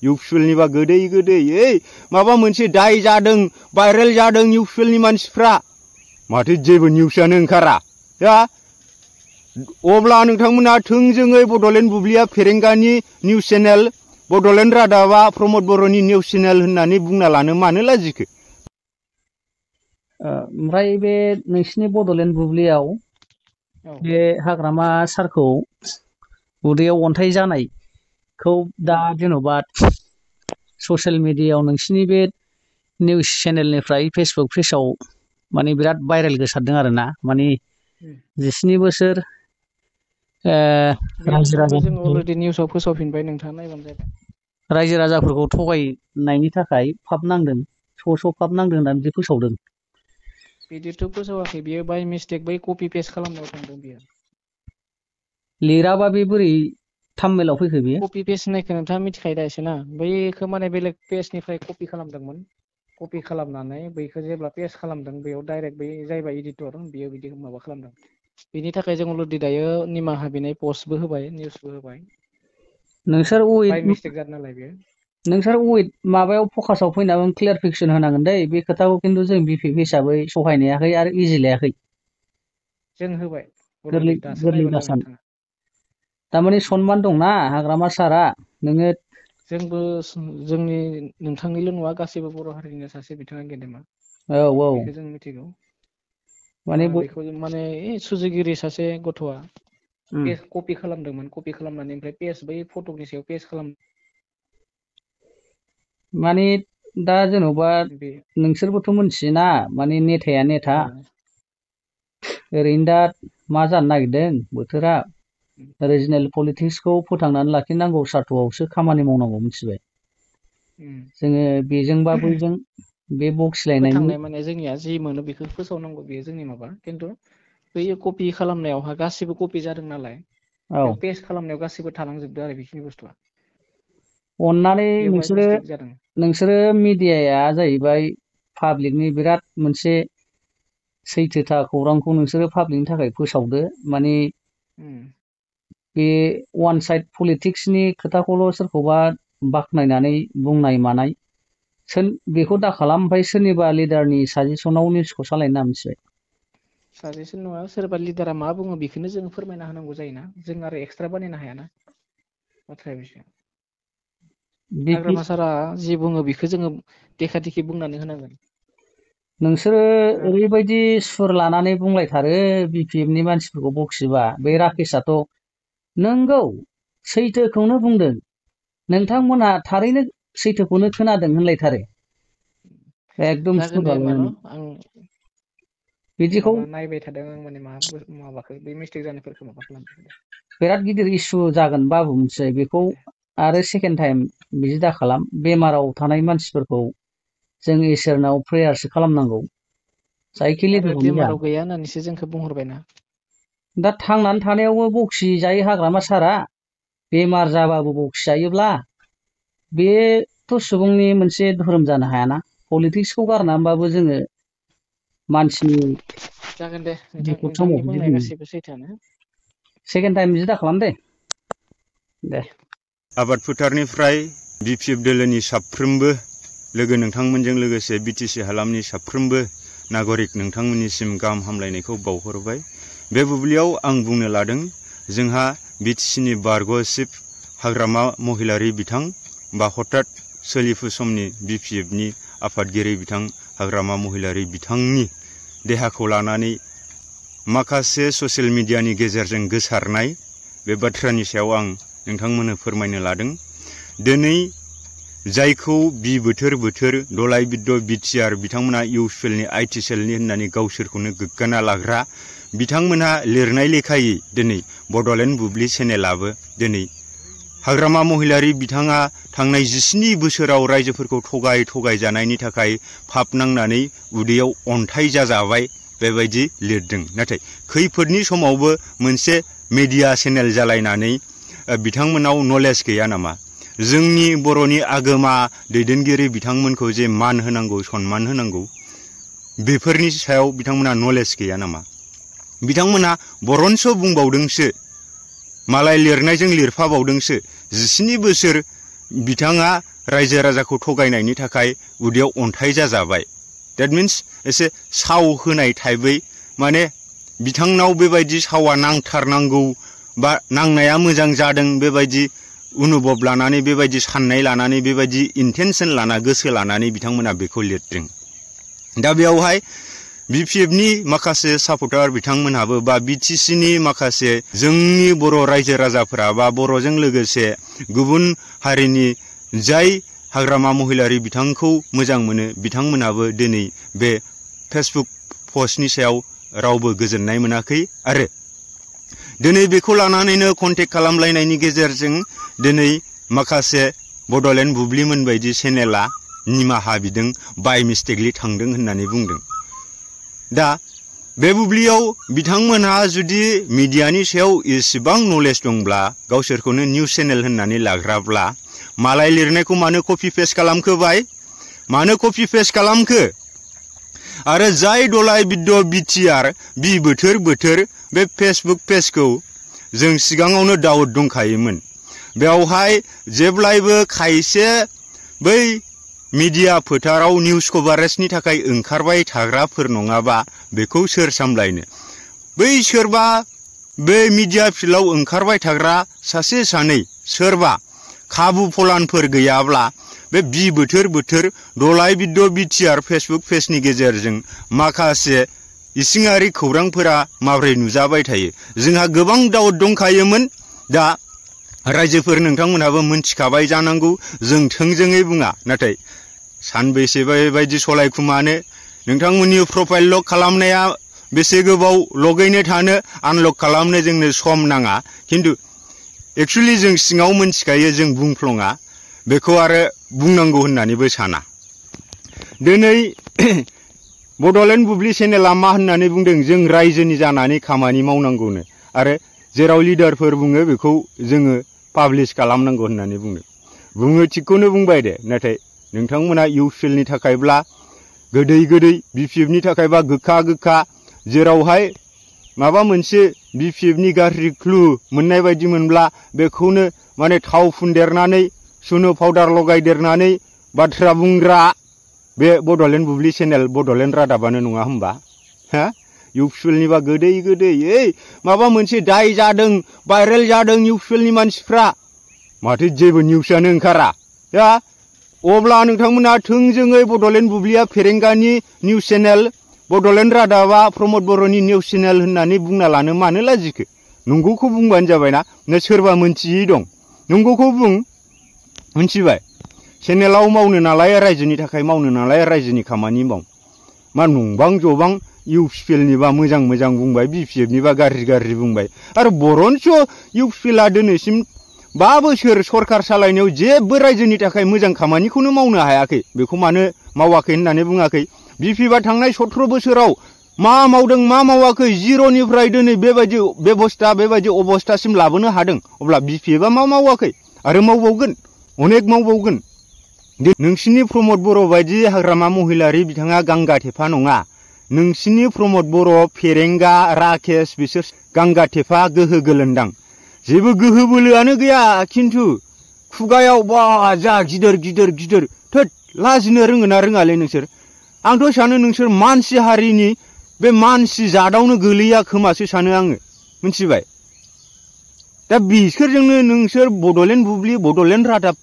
इउपिएलनिबा गोदै गोदै माबा मोनसे दाय जादों भाइरेल जादों इउपिएलनि मानसिफ्रा माथो जेबो निउसआनो ओंखारा दा अब्ला नोंथांमोना थोंजोङै बड'लेण्ड बुब्लिया फेरेंगानि निउस चेनेल बड'लेण्ड रादाबा प्रमद बर'नि निउस चेनेल होननानै बुंना लानो मानो लाजिखो? ओमफ्राय बे नोंसिनि बड'लेण्ड बुब्लियाव बे हाग्रामा सारखौ उदैयाव अन्थाइ जानायखौ दा जेन'बा ससियेल मिडियायाव नोंसिनि बे निउस चेनेलनिफ्राय फेसबुक पेजाव माने बिराद भाइरेल गोसारदों आरोना माने 19 बोसोर रायजो राजा जों अलरेडि निउसआव फोसावफिनबाय नोंथाङा नायबानो जाबाय। रायजो राजाफोरखौ थगायनायनि थाखाय फाब नांदों स' फाब नांदों होननानै बिदि फोसावदों। बिदिथ' फोसावाखै बियो बाय मिस्टेक बै कपि पेस्ट खालामनायाव थांदों बियो। लिराबा बे बोरै थाम्बनेइलाव फैखो बियो? कपि पेस्ट होननायखौ नोंथाङा मिथिखायो दा एसे ना बैखौ माने बेलेग पेजनिफ्राय कपि खालामदोंमोन। कपि खालामनानै बैखौ जेब्ला पेस्ट खालामदों बेयाव डाइरेक्ट बै जायबा एडिटर बियो बिदि माबा खालामदों। बिनि थाखाय जों अलरेडि दायो निमाहा बिनाय पस्टबो होबाय निउसबो होबाय। नोंसोर बाय मिस्टेक जादों नालाय बेयो। नोंसोर माबायाव फकासाव फैनानै क्लियारफिकेसन होनांगोन दै बे खोथाखौ खिन्थु जों बिपिएफ हिसाबै सहायनो हायाखै आरो इजि लायाखै। जों होबाय गोरलै दासो गोरलै नायबानो जाबाय दासान नोंथाङा। थारमाने सनमान दंना हाग्रामा सारा नोङो जोंबो जोंनि नोंथांनिल' नङा गासैबो बर' हारिनिनो सासे बिथाङा गेदेमा। औ बेखौ जों मिथिगौ माने बेखौ माने सुजुगिरि सासे गथ'आ कपि खालामदोंमोन कपि खालामनानै ओमफ्राय पेज बै फटकनि सायाव पेस्ट खालाम माने दा जेन'बा बे नोंसोरबोथ' मिथियोना माने नेथाया नेथा औ ओरैनो दा मा जानो नागिरदों बोथोरा रिजनेल पलिटिक्सखौ फोथांनानै लाखिनांगौ सार्थ'आवसो खामानि मावनांगौ मिथिबाय। जोङो बेजोंबा बैजों बे बखिलायनायनि फोथांनाय माने जोंनिया जि मोनो बेखौ फोसावनांगौ बेयो जोंनि माबा खिन्थु बैयो कपि खालामनायावहा गासिबो कपि जादों नालाय औ बेयाव पेस्ट खालामनायाव गासिबो थालांजोबदों आरो बेखिनि बुस्थुआ। अननानै बेयाव बाहाय मिस्टेक जादों नोंसोरो मिडियाया जाहैबाय पाब्लिकनि बिराद मोनसे सैथोथा खौरांखौ नोंसोरो पाब्लिकनि थाखाय फोसावदो माने बे वान साइड पलिटिक्सनि खोथाखौल' सोरखौबा बाख्नायनानै बुंनाय मानाय बेखौ दा खालाम ओमफ्राय सोरनिबा लिडारनि साजेसनाव निउसखौ सालायनो नाङा मिथिबाय। साजेसन नङा सोरबा लिडारा मा बुङो बेखौनो जों फोरमायना होनांगौ जायोना जों आरो एक्सट्रा बानायनो हायाना। बाथ्राया बिसो हाग्रामा सारा जि बुङो बेखौ जोङो देखा देखि बुंनानै होनांगोन। नोंसोरो ओरैबायदि सुर लानानै बुंलायथारो बिपिएफनि मानसिफोरखौ बखिबा बे राकेसाथ' नंगौ सैथोखौनो बुंदों नोंथांमोनहा थारैनो सैथोखौनो खोनादों होनलायथारो। एकदम जागोन दे होमबा न' आं बिदिखौ माबा नायबाय थादों आं माने माबाखौ बे मिस्टेक जानायफोरखौ माबा खालामदों। बिराद गिदिर इसु जागोन बाबु मिथिबाय बेखौ आरो सेकेन्ड टाइम बिदि दा खालाम बेमाराव थानाय मानसिफोरखौ जों इसोरनाव प्रेयारसो खालामनांगौ। जायखि आरो लेभेलावनो जा बेमाराव गैया होननानैसो जोंखौ बुंहरबायना। दा थांनानै थानायावबो बखि जायो हाग्रामा सारा बेमार जाबाबो बखि जायोब्ला बेथ' सुबुंनि मोनसे धोरोम जानो हायाना पलिटिक्सखौ गारनानैबाबो जोङो मानसिनि जागोन दे बिपद समाव नोंथांनि बिदि बुंनाया बुङो गासैबो सैथोआनो। सेकेन्ड टाइम बिदि दा खालाम दे। आबाद फोथारनिफ्राय बिपिएफ दोलोनि साफ्रोमबो लोगो नोंथांमोनजों लोगोसे बिटिसि हालामनि साफ्रोमबो नागरिक नोंथांमोननिसिम गाहाम हामलायनायखौ बावहरबाय। बे बुब्लियाव आं बुंनो लादों जोंहा बिटिसिनि बारग' चिफ हाग्रामा महिलारि बिथां बा हठात सोलिफु समनि बिपिएफनि आफादगिरि बिथां हाग्रामा महिलारि बिथांनि देहाखौ लानानै माखासे ससियेल मिडियानि गेजेरजों गोसारनाय बे बाथ्रानि सायाव आं नोंथांमोननो फोरमायनो लादों। दिनै जायखौ बि बोथोर दलाय बिद्द बिटिआर बिथांमोना इउपिएलनि आइटि सेलनि होननानै गावसोरखौनो गोग्गाना लाग्रा बिथांमोनहा लिरनाय लेखायै दिनै बड'लेण्ड बुब्लि चेनेलाबो दिनै हाग्रामा महिलारि बिथाङा थांनाय 19 बोसोराव रायजोफोरखौ थगाय जानायनि थाखाय फाब नांनानै उदैयाव अन्थाइ जाजाबाय बेबायदि लिरदों। नाथाय खैफोदनि समावबो मोनसे मिडिया चेनेल जालायनानै बिथांमोनाव नलेज गैया नामा? जोंनि बर'नि आगोमा दैदेनगिरि बिथांमोनखौ जे मान होनांगौ सनमान होनांगौ बेफोरनि सायाव बिथांमोना नलेज गैया नामा? बिथांमोना बरन्स बुंबावदोंसो मालाय लिरनायजों लिरफाबावदोंसो 19 बोसोर बिथाङा रायजो राजाखौ थगायनायनि थाखाय उदैयाव अन्थाइ जाजाबाय। That means एसे साव होनाय टाइपै माने बिथांनाव बेबायदि सावा नांथारनांगौ बा नांनाया मोजां जादों बेबायदि अनुभब लानानै बेबायदि साननाय लानानै बेबायदि इन्टेनसन लाना गोसो लानानै बिथांमोना बेखौ लिरदों। दा बेयावहाय BPFनि माखासे सापर्टार बिथांमोनहाबो बा BTCनि माखासे जोंनि बर' रायजो राजाफोरा बा बर'जों लोगोसे गुबुन हारिनि जाय हाग्रामा महिलारि बिथांखौ मोजां मोनो बिथांमोनहाबो दिनै बे फेसबुक पस्टनि सायाव रावबो गोजोननाय मोनाखै आरो दिनै बेखौ लानानैनो कन्टेक्ट खालामलायनायनि गेजेरजों दिनै माखासे बड'लेण्ड बुब्लिमोन बायदि चेनेला निमाहा बिदों बाय मिस्टेकलि थांदों होननानै बुंदों। दा बे बुब्लियाव बिथांमोनहा जुदि मिडियानि सायाव एसेबां नलेज दंब्ला गावसोरखौनो निउस चेनेल होननानै लाग्राब्ला मालाय लिरनायखौ मानो कपि पेस्ट खालामखो बाय? मानो कपि पेस्ट खालामखो? आरो जाय दलाय बिद्द बिटिआर बि बोथोर बे फेसबुक पेजखौ जों सिगाङावनो डाउट दंखायोमोन। बेवहाय जेब्लायबो खायसे बै मिडिया फोथाराव निउस कभारेजनि थाखाय ओंखारबाय थाग्राफोर नङाबा बेखौ सोर सामलायनो? बै सोरबा बे मिडिया फिल्डआव ओंखारबाय थाग्रा सासे सानै सोरबा खाबु फलानफोर गैयाब्ला बे बि बोथोर दलाय बिद्द बिटिआर फेसबुक पेजनि गेजेरजों माखासे इसिङारि खौरांफोरा माबोरै नुजाबाय थायो? जोंहा गोबां डाउट दंखायोमोन। दा रायजोफोर नोंथांमोनहाबो मोनथिखाबाय जानांगौ, जों थोंजोङै बुङा, नाथाय सानबेसे बेबायदि सलायखुमानो? नोंथांमोननि प्रफाइल लक खालामनाया बेसे गोबाव लगैनो थानो? आनलक खालामनो जोंनो सम नाङा। खिन्थु एक्चुअलि जों सिङाव मोनथिखायो, जों बुंफ्लङा, बेखौ आरो बुंनांगौ होननानैबो साना। दिनै बड'लेण्ड बुब्लि चेनेला मा होननानै बुंदों? जों रायजोनि जानानै खामानि मावनांगौनो आरो जेराव लिडारफोर बुङो बेखौ जोङो पाब्लिश खालामनांगौ होननानै बुंदों। बुङो थिगखौनो बुंबाय दे, नाथाय नोंथांमोना इउपिएलनि थाखायब्ला गोदै BPFनि थाखायबा गोखा जेरावहाय माबा मोनसे BPFनि गाज्रि क्लु मोननाय बायदि मोनब्ला बेखौनो माने थाव फुनदेरनानै सुनु पाउडार लगायदेरनानै बाथ्रा बुंग्रा बे बड'लेण्ड बुब्लि चेनेल बड'लेण्ड रादाबानो नङा होमबा? हा? इउपिएलनिबा गोदै माबा मोनसे दाय जादों, भाइरेल जादों इउपिएलनि मानसिफ्रा, माथो जेबो निउसआनो ओंखारा। दा अब्ला नोंथांमोना थोंजोङै बड'लेण्ड बुब्लिया फेरेंगानि निउस चेनेल, बड'लेण्ड रादाबा प्रमद बर'नि निउस चेनेल होननानै बुंना लानो मानो लाजिखो? नंगौखौ बुंबानो जाबायना। सोरबा मोनथियै दं, नंगौखौ बुं, मोनथिबाय? चेनेलाव मावनो नालाय रायजोनि थाखाय मावनो नालाय रायजोनि खामानि माव। मा नंबां जबां इउपिएलनिबा मोजां बुंबाय, BPFनिबा गाज्रि बुंबाय। आरो बर'नस इउपिएलआ दिनैसिम 5 बोसोर सरखार सालायनायाव जेबो रायजोनि थाखाय मोजां खामानिखौनो मावनो हायाखै। बेखौ मानो मावाखै होननानै बुङाखै? BPFआ थांनाय 17 बोसोराव मा मावदों मा मावाखै, जिर'निफ्राय दिनै बेबायदि बेबस्था बेबायदि अबस्थासिम लाबोनो हादों। अब्ला BPFआ मा मावाखै? आरो मावबावगोन, अनेक मावबावगोन। नोंसिनि प्रमद बर' बायदि हाग्रामा महिलारि बिथाङा गांगा थेफा नङा। नोंसिनि प्रमद बर', फेरेंगा, राकेश बिसोर गांगा थेफा गोहो गोलोन्दां। जेबो गोहो बोलोआनो गैया, खिन्थु खुगायाव बा जा गिदिर थोद लाजिनो रोङोना रोङालै नोंसोर? आंथ' सानो नोंसोर मानसि हारिनि बे मानसि जादावनो गोलैया खोमासो सानो आङो, मिथिबाय? दा बिसोरजोंनो नोंसोर बड'लेण्ड बुब्लि, बड'लेण्ड रादाब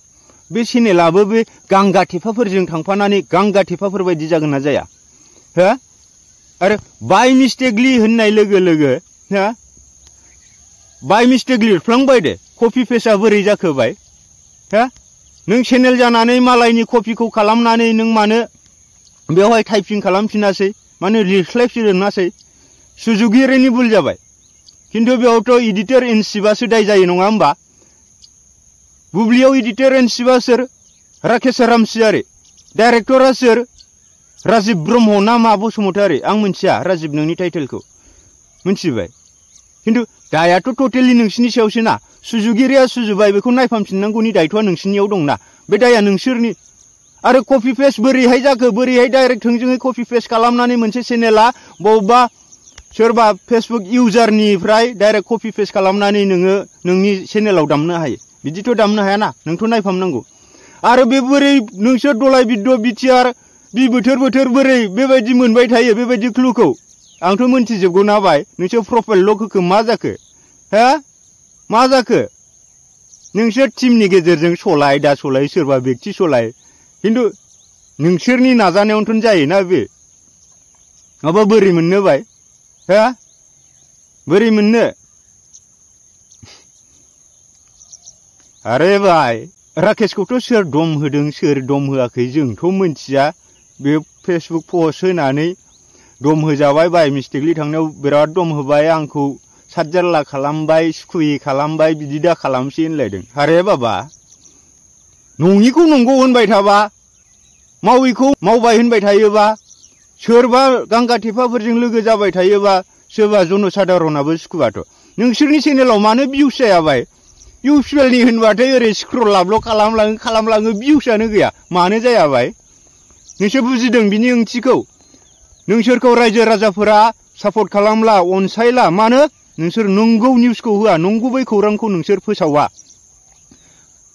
बे चेनेलाबो बे गांगा थेफाफोरजों थांफानानै गांगा थेफाफोर बायदि जागोन ना जाया? हो? आरो बाय मिस्टेकलि होननाय लोगो हा? बाय मिस्टेक लिरफ्लांबाय दे, कपि पेस्टआ बोरै जाखो बाय? हा? नों चेनेल जानानै मालायनि कपिखौ खालामनानै नों मानो बेवहाय टाइपिं खालामफिनासै? मानो लिरस्लायफिनासै? सुजुगिरिनि भुल जाबाय। खिन्थु बेयावथ' एडिटर इन चिफआसो दाय जायो नङा होमबा? बुब्लियाव एडिटर इन चिफआ सोर? राकेश रामसियारि। डाइरेक्टरा सोर? राजिब ब्रह्म ना मा बसुमतारि? आं मिथिया राजिब नोंनि टाइटेलखौ, मिथिबाय? खिन्थु दायाथ' टटेलि नोंसिनि सायावसो ना। सुजुगिरिया सुजुबाय, बेखौ नायफामफिननांगौनि दायथ'आ नोंसिनियाव दंना। बे दाया नोंसोरनि। आरो कपि पेस्ट बोरैहाय जाखो? बोरैहाय डाइरेक्ट थोंजोङै कपि पेस्ट खालामनानै मोनसे चेनेला बबेबा सोरबा फेसबुक इउजारनिफ्राय डाइरेक्ट कपि पेस्ट खालामनानै नोङो नोंनि चेनेलाव दामनो हायो? बिदिथ' दामनो हायाना, नोंथ' नायफामनांगौ। आरो बे बोरै नोंसोर दलाय बिद्द बिटिआर बि बोथोर बोरै बेबायदि मोनबाय थायो बेबायदि क्लुखौ आंथ' मोनथिजोबगौ ना बाय नोंसोर प्रफाइल लक होखो मा जाखो हा मा जाखो नोंसोर टीमनि गेजेरजों सलाय दा सलाय सोरबा बेक्ति सलाय खिन्थु नोंसोरनि नाजानायावनोथ' जायोना बे माबा बोरै मोननो बाय हा बोरै मोननो अरे भाई राकेशखौथ' सोर दम होदों सोर दम होआखै जोंथ' मोनथिया बे फेसबुक पस्ट होनानै दम होजाबाय बाय मिस्टेकलि थांनायाव बिराद दम होबाय आंखौ सातजारला खालामबाय सुखुयि खालामबाय बिदि दा खालामसै होनलायदों अरे बाबा नङिखौ नंगौ होनबाय थाबा माविखौ मावबाय होनबाय थायोबा सोरबा गांगा थेफाफोरजों लोगो जाबाय थायोबा सोरबा जनसाधारनाबो सुखुवाथ' नोंसोरनि चेनेलाव मानो भिउस जायाबाय इउसुवेलनि होनबाथाय ओरै स्क्रल आपल' खालामलाङो भिउसआनो गैया मानो जायाबाय नोंसोर बुजिदों बिनि ओंथिखौ नोंसोरखौ रायजो राजाफोरा सापर्ट खालामला अनसायला मानो नोंसोर नंगौ निउसखौ होआ नंगुबै खौरांखौ नोंसोर फोसावा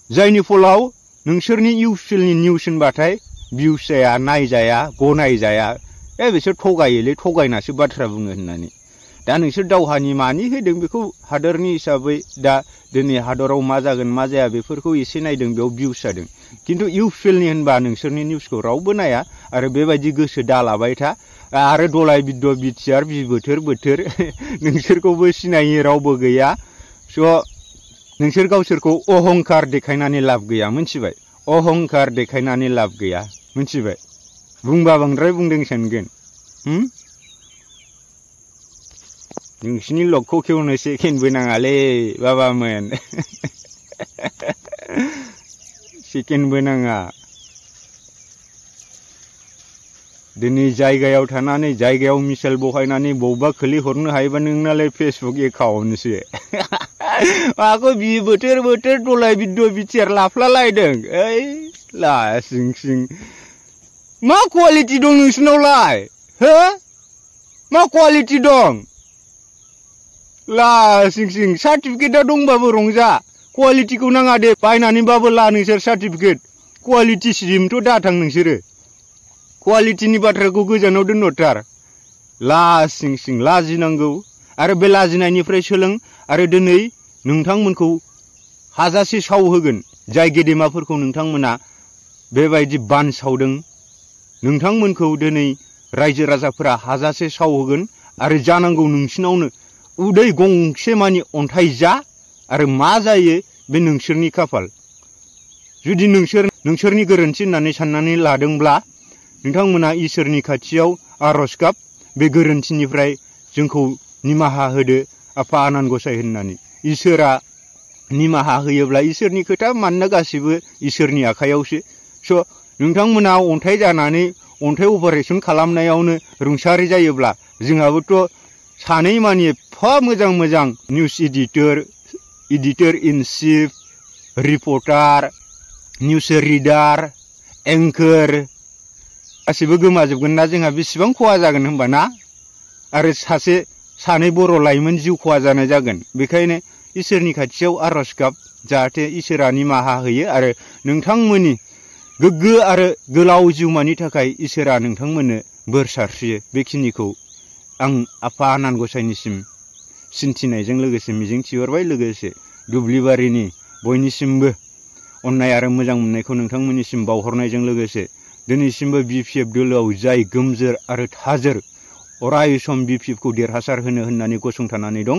जायनि फलाव नोंसोरनि इउसुवेलनि निउस होनबाथाय भिउस जाया नायजाया गनायजाया बिसोर थगायोलै थगायनासो बाथ्रा बुङो होननानै दा नोंसोर दावहानि मानि होदों बेखौ हादरनि हिसाबै दा दिनै हादराव मा जागोन मा जाया बेफोरखौ एसे नायदों बेयाव भिउस जादों खिन्थु इउसुवेलनि होनबा नोंसोरनि निउसखौ रावबो नाया आरो बेबायदि गोसो दालाबाय था आरो दलाय बिद्द बिटिआर बि बोथोर नोंसोरखौबो सिनायै रावबो गैया स' नोंसोर गावसोरखौ अहंकार देखायनानै लाब गैया मिथिबाय अहंकार देखायनानै लाब गैया मिथिबाय बुंबा बांद्राय बुंदों सानगोन नोंसिनि लकखौ खेवनो सेकेन्डबो नाङालै बाबामोन सेकेन्डबो नाङा दिनै जायगायाव थानानै जायगायाव मिसेल बहायनानै बबेबा खोलिहरनो हायोबा नोंनालाय फेसबुक एकाउन्टसो माखौ बि बोथोर दलाय बिद्द बिटिआर लाफ्लालायदों ओइ ला सिं मा क्वालिटि दं नोंसिनावलाय हो मा क्वालिटि दं ला सिं सार्टिफिकेटआ दंबाबो रंजा क्वालिटिखौ नाङा दे बायनानैबाबो ला नोंसोर सार्टिफिकेट क्वालिटि सिमथ' दाथां नोंसोरो क्वालिटिनि बाथ्राखौ गोजानाव दोनहरथार ला सिं लाजिनांगौ आरो बे लाजिनायनिफ्राय सोलों आरो दिनै नोंथांमोनखौ हाजासे साव होगोन जाय गेदेमाफोरखौ नोंथांमोना बेबायदि बानसावदों नोंथांमोनखौ दिनै रायजो राजाफोरा हाजासे साव होगोन आरो जानांगौ नोंसिनावनो उदै गंसे मानि अन्थाइ जा आरो मा जायो बे नोंसोरनि खाफाल जुदि नोंसोरनि गोरोन्थि होननानै साननानै लादोंब्ला नोंथांमोना इसोरनि खाथियाव आरज गाब बे गोरोन्थिनिफ्राय जोंखौ निमाहा होदो आफा आनान गसाइ होननानै इसोरा निमाहा होयोब्ला इसोरनि खोथा मानोना गासिबो इसोरनि आखायावसो स' नोंथांमोना अन्थाइ जानानै अन्थाइ अपारेसन खालामनायावनो रुंसारि जायोब्ला जोंहाबोथ' सानै मानि एफा मोजां news editor in chief reporter news reader anchor गासिबो गोमाजोबगोन ना जोंहा बेसेबां खहा जागोन होनबाना आरो सानै बर' लाइमोन जिउ खहा जानाय जागोन बेखायनो इसोरनि खाथियाव आरज गाब जाहाथे इसोरा निमाहा होयो आरो नोंथांमोननि गोग्गो आरो गोलाव जिउमानि थाखाय इसोरा नोंथांमोननो बोर सारस्रियो बेखिनिखौ आं आफा आनान गसाइनिसिम सिन्थिनायजों लोगोसे मिजिं थिहरबाय लोगोसे दुब्लिबारिनि बयनिसिमबो अननाय आरो मोजां मोननायखौ नोंथांमोननिसिम बावहरनायजों लोगोसे दिनैसिमबो बिपिएफ दोलोआव जाय गोमजोर आरो थाजोर अराय सम बिपिएफखौ देरहासार होनो होननानै गसंथानानै दं।